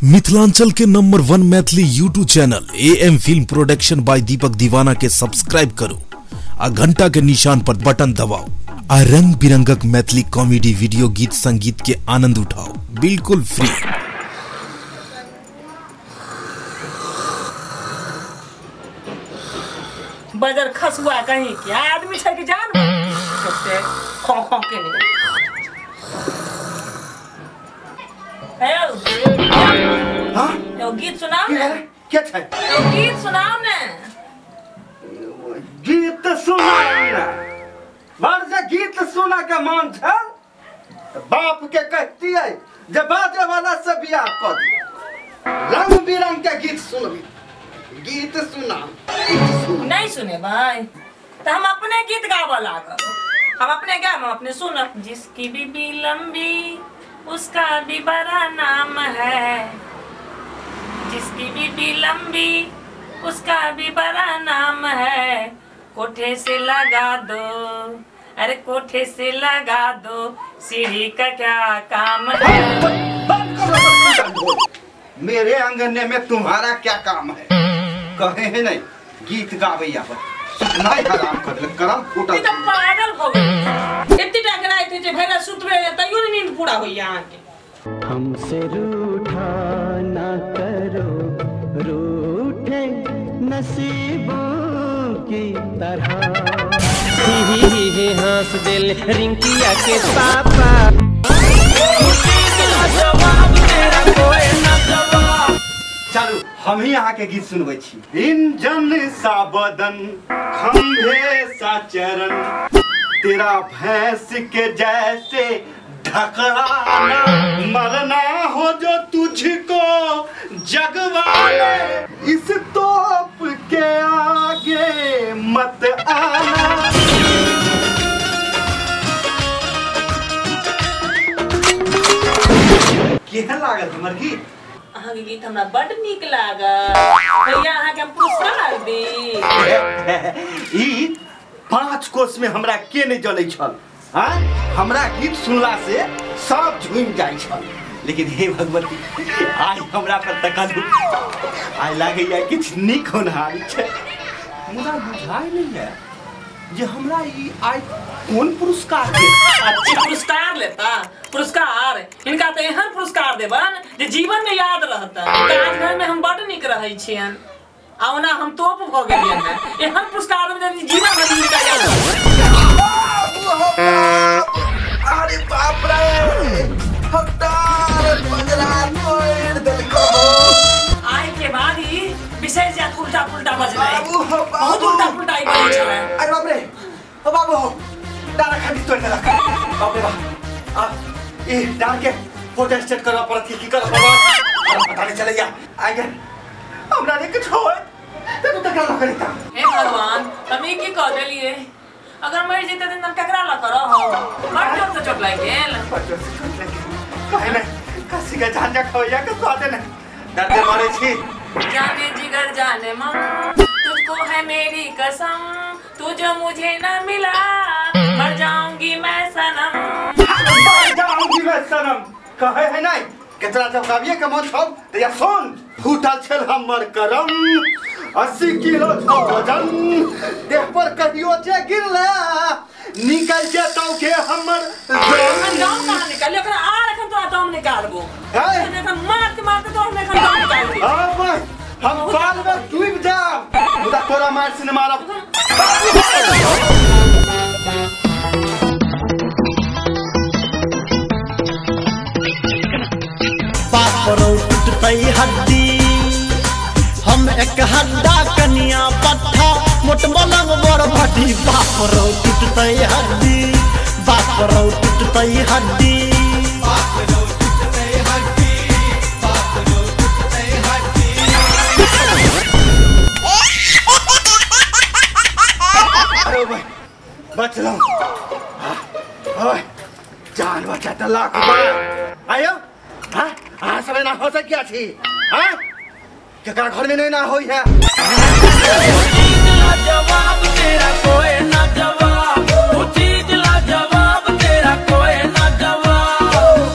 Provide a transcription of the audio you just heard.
मिथिलांचल के number 1 Maithili YouTube channel AM film production by Deepak Deewana के subscribe करू आ घंटा के निशान पर बटन दबाओ आ रंग बिरंगक मैथिली कॉमेडी वीडियो गीत संगीत के आनंद उठाओ बिल्कुल फ्री। बजर खसुआ कहीं क्या आदमी छै कि जान खो खो के नहीं। हाँ? एगो गीत सुनाओ ने। क्या छै? एगो गीत सुनाओ ने। गीत सुनाओ ने। बड़ जे गीत सुना के मन छल बाप के कहतियै जे बाजे वाला से बियाह कर दी। रंग बिरंग के गीत सुनबी, गीत सुना। नहीं सुने भाई तो हम अपने गीत गाबऽ लागब। हम अपने गायब, हम अपने सुनब। जिसकी बीबी लंबी उसका भी बड़ा नाम है, जिसकी बीबी लंबी उसका भी बड़ा नाम है, कोठे से लगा दो, अरे कोठे से लगा दो, सीढ़ी का क्या काम है। मेरे अंगने में तुम्हारा क्या काम है? कहे है नहीं गीत गावैया पर सुनाई हराम कर करम फूटल। ई त पागल भ गेल। एत्ती टा के राति जे भैरा सुतबे तैयो नै नींद पूरा होइया अहाँ के। हमसे रूठा ना करो रूठे नसीबों की तरह। ही ही ही हंस दिल रिंकिया के पापा। चलू हम ही अहाँ के गीत सुनबै छी। इंजन सा बदन खंभे सा चरण तेरा भैंस के जैसे ढकराना, मरना हो जो तुझको जगवाने इस तोप के आगे मत आना। केहन लागल हमर गीत? अहाँ के गीत हमरा बड नीक लागल भैया। अहाँ के हम पुरस्कार दी। ई 5 कोस में हमरा के नहीं जलै छल। हाँ, हमरा गीत सुनला से सब झूम जाइ छल। लेकिन हे भगवती आइ हमरा पर तकलू, आइ लागैया किछु नीक होनहार छै। मुदा बुझाइ नहीं है जे हमरा ई आइ कोन पुरस्कार दे। अच्छा पुरस्कार लेता पुरस्कार, इनका तो एहन पुरस्कार देबन जे जीवन में याद रहता। आज घर में हम बड नीक रहै छियन आ ओना हम तोप भ गेलियन। एहन पुरस्कार देबन जे जीवन भर इनका याद रहत। अरे बाप रे, हटार बजरा तोड़ देलको। आइ के बाद ही विशेष जात उल्टा पुल्टा बजलै, बहुत उल्टा पुल्टा ई बजै छलै। अरे बाप रे, ओ बाबू हो डारा खाली तोड़ देलक। बाप रे बाप, आ ई डार के फोटो स्टेट करवा पड़त की करब बाबा पता नहीं चलैया। आगे हमरा ने किछ होय त तू तकरा न करिता। हे भगवान, हम ई की कह देलिए? अगर मर जैते त हम केकरा ल करब? बड़ जोर से चोट लागि गेल। बड़ जोर से चोट लागि गेल। काहे नै कसी के झांझा खवैया के स्वादे नै दर्द मारै छी। जाने जिगर जाने मन तुझको है मेरी कसम, तू जो मुझे न मिला मर जाऊंगी मैं सनम। मर जाऊंगी मैं सनम कहे है नहीं केतना चौकाबिए के मन छौ त या सुन। फूटल छल हमर करम 80 किलो छौ वजन, देह पर कहियो जे गिरला निकल जेतौ के हमर दम। कहाँ निकाल ओकरा? आर एखन तोरा दम निकालबो। एखन मारते मारते तोरा एखन दम निकाल देबो। हां भाई, हम बाल में डूब जाब मुदा तोरा मार से न मारब। बापरो टूटतै हड्डी, हम एक हड्डा कनिया पट्ठा मोट मलंग बड़ भट्टी। बापरो टूटतै हड्डी, बापरो टूटतै हड्डी, बापरो टूटतै हड्डी, बापरो टूटतै हड्डी। अरे भाई बचलौं, ओए जान बचा त लाख बार। आयो हां, अहाँ सब एना हो सकिया छी? हां, केकरा घर में नहीं ना होई है। जवाब तेरा कोई